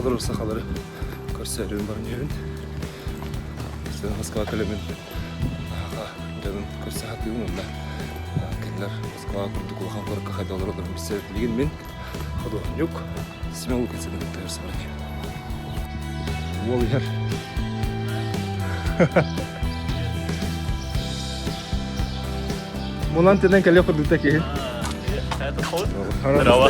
олорор сахалары көрсөөрүбүн баран иһэбин. Москва кэлэмин саха дьонун көрсө сатыыбын уонна кинилэр Москва курдук улахан куоракка хайдах олороллорун билсэбит. Билигин мин худуоһунньук Семен Лукинцевы кытта көрсө баран иһэбин. Уол иһэр. Мунан тенен кэлиэх курдук киһи. Здорово.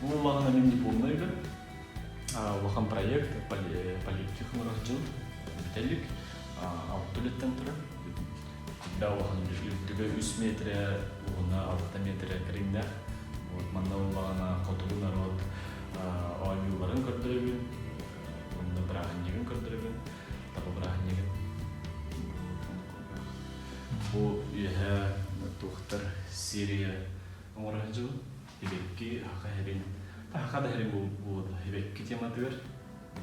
Бу улахан мин дипломнай үлэм. Улахан проект полиптих дьыл бүтэлик алта үлэттэн турар. Да улахан үрдүгэ 3 метрэ, уһуна 6 метрэ кэриҥнээх. Вот манна улаҕана хотугу народ оонньууларын көрдөрөбүн, онно бырааһынньыгын көрдөрөбүн, таба бырааһынньыгын. Бу үөһэ туохтар серия оҥоро сылдьабын. Хибекки хаха херин, хаха да херин буолуо Хибекки тематыгар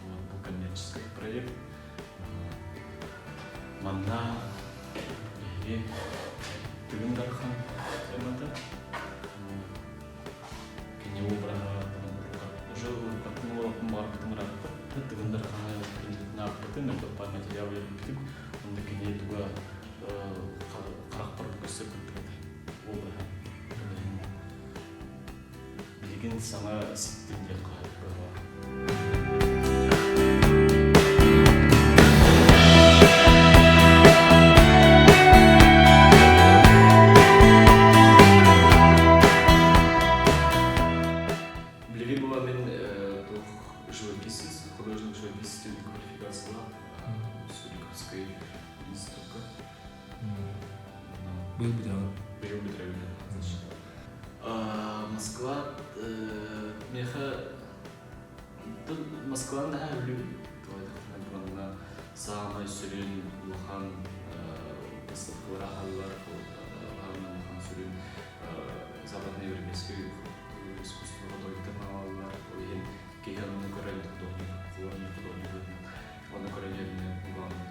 вот бу коммерческий проект. Манна биһиги Тыгын Дархан темата. Кини обраһа уже уруккаттан олохпун баҕарбытым ырааппыт. Тыгын Дарханы кинитин аахпытым, элбэх материал үөрбүтүм. Онно кини туга харахпар көстөр кыттыбыт обраһа. Билигин саҥа ситтим диэн хаһыат быһалаах. Билигин була мин туох живописец, художник живописец диэн квалификациялаах Суриковскай институкка. Быйыл бүтэҕин. Быйыл бүтэрэбин. Москва миэхэ Москваны наһаа өлүү туойдахтана саамай сүрүн улахан выставкалар аһаллар улахан сүрүн западноевропейскай искусствоҕа дойдутан аҕалаллар ол иһин киһи онно көрөн художник художник художник онно көрөн үөрэнэ улахан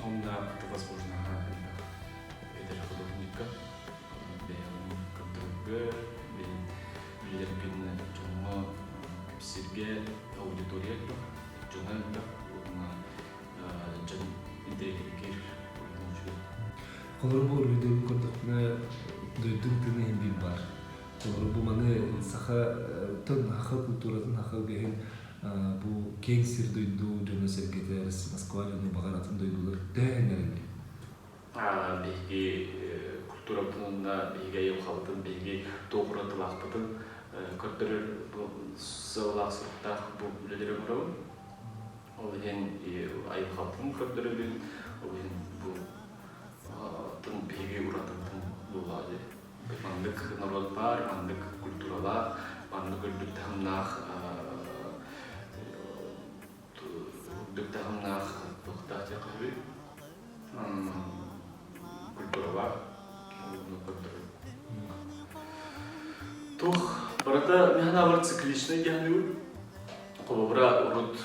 онно возможно элбэх эдэр художникка бэйэҕин көрдөрөргө, билэргин дьоҥҥо кэпсииргэ аудитория элбэх, дьоно элбэх уонна дьон интэриэһиргиир үчүгэй. Холобур бу уруһуйдуурун көрдөхпүнэ дойдум тыына иһин биир баар. Холобур бу маны саха тын саха культуратын саха үгэһин бу киэҥ сир дойду дьоно-сэргэтэ Москва дьоно баҕар атын дойдулар төһө эҥэрэллэр? Биһиги культурабытын уонна биһиги айылҕабытын, биһиги туох уратылаахпытын көрдөрөр бу сыаллаах-соруктаах бу үлэлэри оҥоробун. Ол иһин айылҕабытын көрдөрөбүн, ол иһин бу тын биһиги уратыбытын буоллаҕа дии. Маннык норуот баар, маннык культуралаах, маннык үрдүк таһымнаах үрдүк таһымнаах туохтаах диэххэ сөбүй культуралаах туох барыта мин санаабар цикличный диэн холобура урут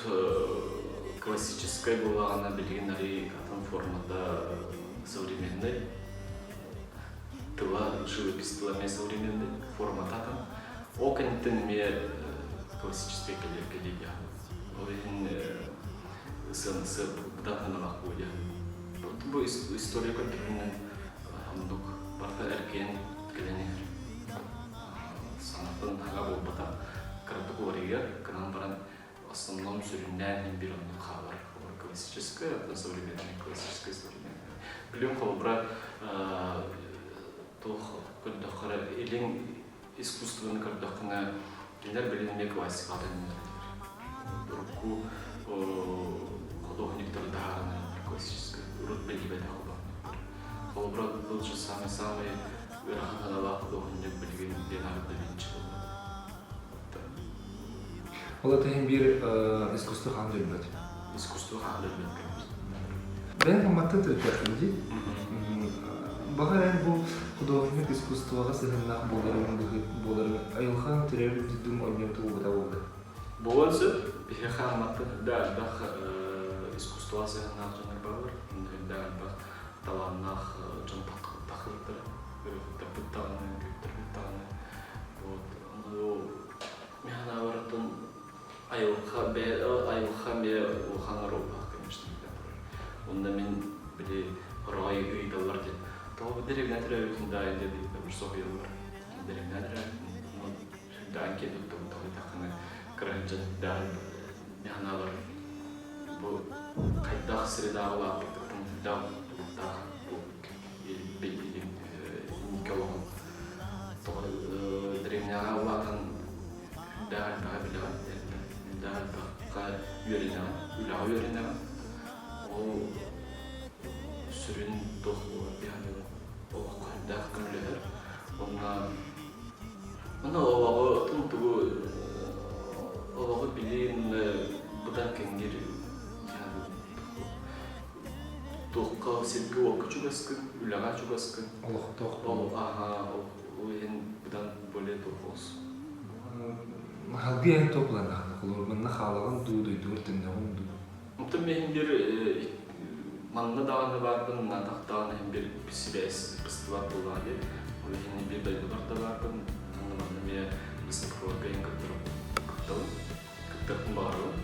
классическай буоллаҕына билигин арый атын формата современный тыла живопись тыла эмиэ современный формата атын ол кэнниттэн эмиэ классическай кэлиэр кэлиэ Ол иһин сыанасы быдан сыаналаах буолуо. Бу история көрдөрүүнэн оннук барыта эргийэн кэлэн иһэр. Саҥаттан саҥа буолбатах, кыратык уларыйар, гынан баран основном сүрүннээн иһин биир оннук хаалар. Классическая, оттон современная, классическая, современная. Билим холобура туох көрдөххө илин искусствоны көрдөххүнэ, кинилэр билин эмиэ классикаҕа төннөллөр. Урукку художниктары таһааран классическай, урут биллибэтэх художниктар. Холобура, тот же самый-самый ыарахан санаалаах художник билигин Леонардо да Винчи буолбат. Ол это иһин биир искусство хаан өлбөт. Искусство хаан өлбөт. Бэйэҥ хамматтан төрүттээххин дии. Баҕар эн бу художник искусствоҕа сыһыаннаах буоларыҥ буоларыҥ айылҕаҥ төрөөбүт дойдуҥ онньон туолбута буолла. Буолуон сөп. Биһиэхэ Амматтан үрдэ элбэх искусствоҕа сыһыаннаах дьоннор бааллар. Үрдэ элбэх талааннаах дьон тахсыбыттара. Өрүһүттэрбит даҕаны, көттөрбүт даҕаны. Вот. Мин санаабар, айылҕа айылҕа эмиэ улахан оруоллаах, конечно, Онно мин били хороҕой ыйыталлар диэн тоҕо бу дэриэбинэ төрөөбүтүн да диэн ыйыталлар соһуйаллар. Дэриэбинэ төрөөбүтүн сүрдээн киэн туттабын тоҕо кыра сылдьан сүрдээх санаабар бу хайдах средаҕа улааппыппыттан сүрдээх тутулуктаах бу инники олоҕум. Тоҕо дэриэбинэҕэ улаатан Сүрдээх элбэҕи билэҕин, сүрдээх элбэххэ үөрэнэҕин, үлэҕэ үөрэнэҕин. Ол сүрүн туох буолар дии саныыбын. Олоххо сүрдээх көмөлөһөр. Уонна уонна олоҕу тугу олоҕу билии уонна быдан кэҥиир туохха сиргэ-уокка чугаскын, үлэҕэ чугаскын. Олохтоох Ол аһа ол иһин быдан более туох Халгы эн туопланнаҕына холобур манна хаалаҕын дуу, дойдугар төннөҕүн дуу? Оттон мин биир манна даҕаны баарбын, наатах даҕаны иһин биир сибээс быстыбат буоллаҕа дии. Ол иһин биир дойдубар да баарбын, онно манна эмиэ быыстапкаларга иһин кыттабын, кыттыахпын баҕарабын.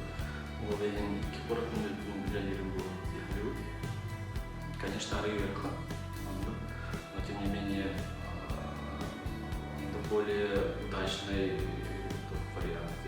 Ол иһин икки куоратын үлэлиирим буолуо дии саныыбын. Конечно, арыый ыарахан, оннук. Но тем не менее, это более удачный вариант.